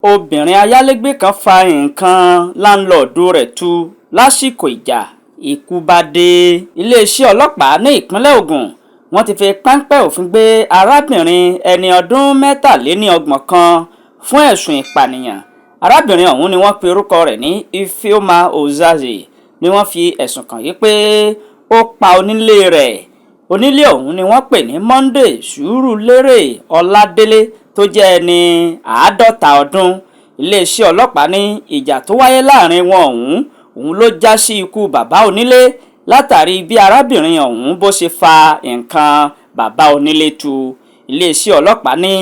Obìnrin ayálégbé kan fa nǹkan láńlọ́ọ̀dù rẹ̀ tu lásìkò ìjà, ikú bá dé. Iléeṣẹ́ ọlọ́pàá ní ìpínlẹ̀ Ògùn, wọ́n ti fi páńpẹ́ òfin gbé arábìnrin ẹni ọdún 33 kan fún ẹ̀sùn ìpànìyàn. Arábìnrin ọ̀hún ni wọ́n pe orúkọ rẹ̀ ní Ifeoma Ozaze, ni wọ́n fi ẹ̀sùn kàn yí pé ó pa onílé rẹ̀. Onílé ọ̀hún ni wọ́n pè ní Monday Sùúrùlérè Ọládélé, tó jẹ́ ẹni 50 ọdún. Iléeṣẹ́ ọlọ́pàá ní ìjà tó wáyé láàrin wọn ọ̀hún òun ló já sí ikú bàbá onílé, látàrí bí arábìnrin ọ̀hún bó ṣe fa nǹkan bàbá onílé tu. Iléeṣẹ́ ọlọ́pàá ní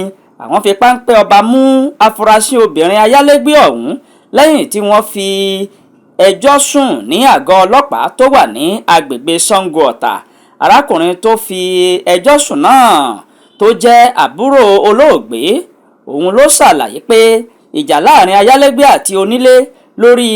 àwọn fi páńpẹ́ ọba mú afurasí obìnrin ayálégbé ọ̀hún lẹ́yìn tí wọ́n fi ẹjọ́ sùn ní àgọ́ ọlọ́pàá tó wà ní agbègbè Sango Ọ̀tà. Arákùnrin tó fi ẹjọ́ sùn náà, tó jẹ́ àbúrò olóògbé, òun ló ṣàlàyé pé ìjà láàrin ayálégbé àti onílé lórí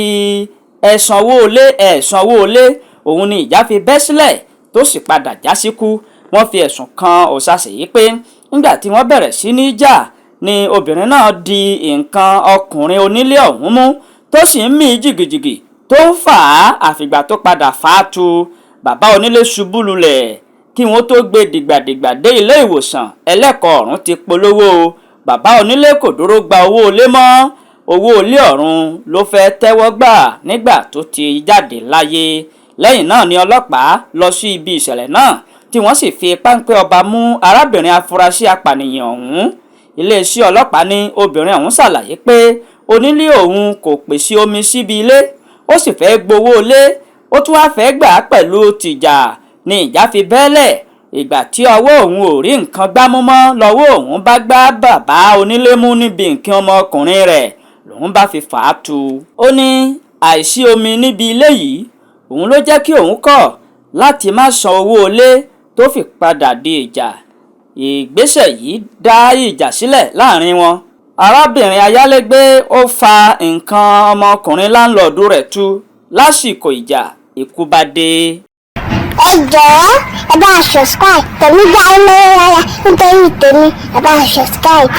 ẹ̀sánwó-olé ẹ̀sánwó-olé òun ni ìjà fi bẹ́ sílẹ̀ tó sì padà já síkú. Wọ́n fi ẹ̀sùn kan Ọ̀sàsì pé nígbà tí wọ́n bẹ̀rẹ̀ sí ní jà ni obìnrin náà di nǹkan ọkùnrin onílé ọ̀hún mú, tó sì ń mì jìgìjìgì tó ń fà á, àfìgbà tó padà fà á tu, bàbá onílé ṣubú lulẹ̀. Kí wọ́n tó gbé dìgbàdìgbà dé ilé ìwòsàn, ẹlẹ́kọ̀ọ́ ọ̀run ti polówó. Bàbá onílé kò dúró gba owó ilé mọ́, owó ilé ọ̀run ló fẹ́ tẹ́wọ́ gbà nígbà tó ti jáde láyé. Lẹ́yìn náà ni ọlọ́pàá lọ sí ibi ìṣẹ̀lẹ̀ náà, tí wọ́n sì fi páńpẹ́ ọba mú arábìnrin afurasí apànìyàn ọ̀hún. Iléeṣẹ́ ọlọ́pàá ní obìnrin ọ̀hún ṣàlàyé pé onílé òun kò pèsè omi síbi ilé, ó sì fẹ́ gbowó ilé, ó tún wáá fẹ́ gbà á pẹ̀lú tìjà, ní ìjà fi bẹ́lẹ̀. Ìgbà tí ọwọ́ òun ò rí nǹkan gbámú mọ́, lọ́wọ́ òun bá gbá bàbá onílé mú níbi nǹkan ọmọkùnrin rẹ̀, lòun bá fi fà á tu. Ó ní àìsí omi níbi ilé yìí òun ló jẹ́ kí òun kọ̀ láti má san owó ilé tó fi padà di ìjà. Ìgbésẹ̀ yìí dá ìjà sílẹ̀ láàrin wọn. Arábìnrin ayálégbé ó fa nǹkan ọmọkùnrin láńlọ́ọ̀dù rẹ̀ tu lásìkò ìjà, ikú bá dé. Ẹ jọ̀ọ́, ẹ bá a subscribe. Tèmi dá lọ́wọ́ rárá nítorí tèmi, ẹ bá a subscribe.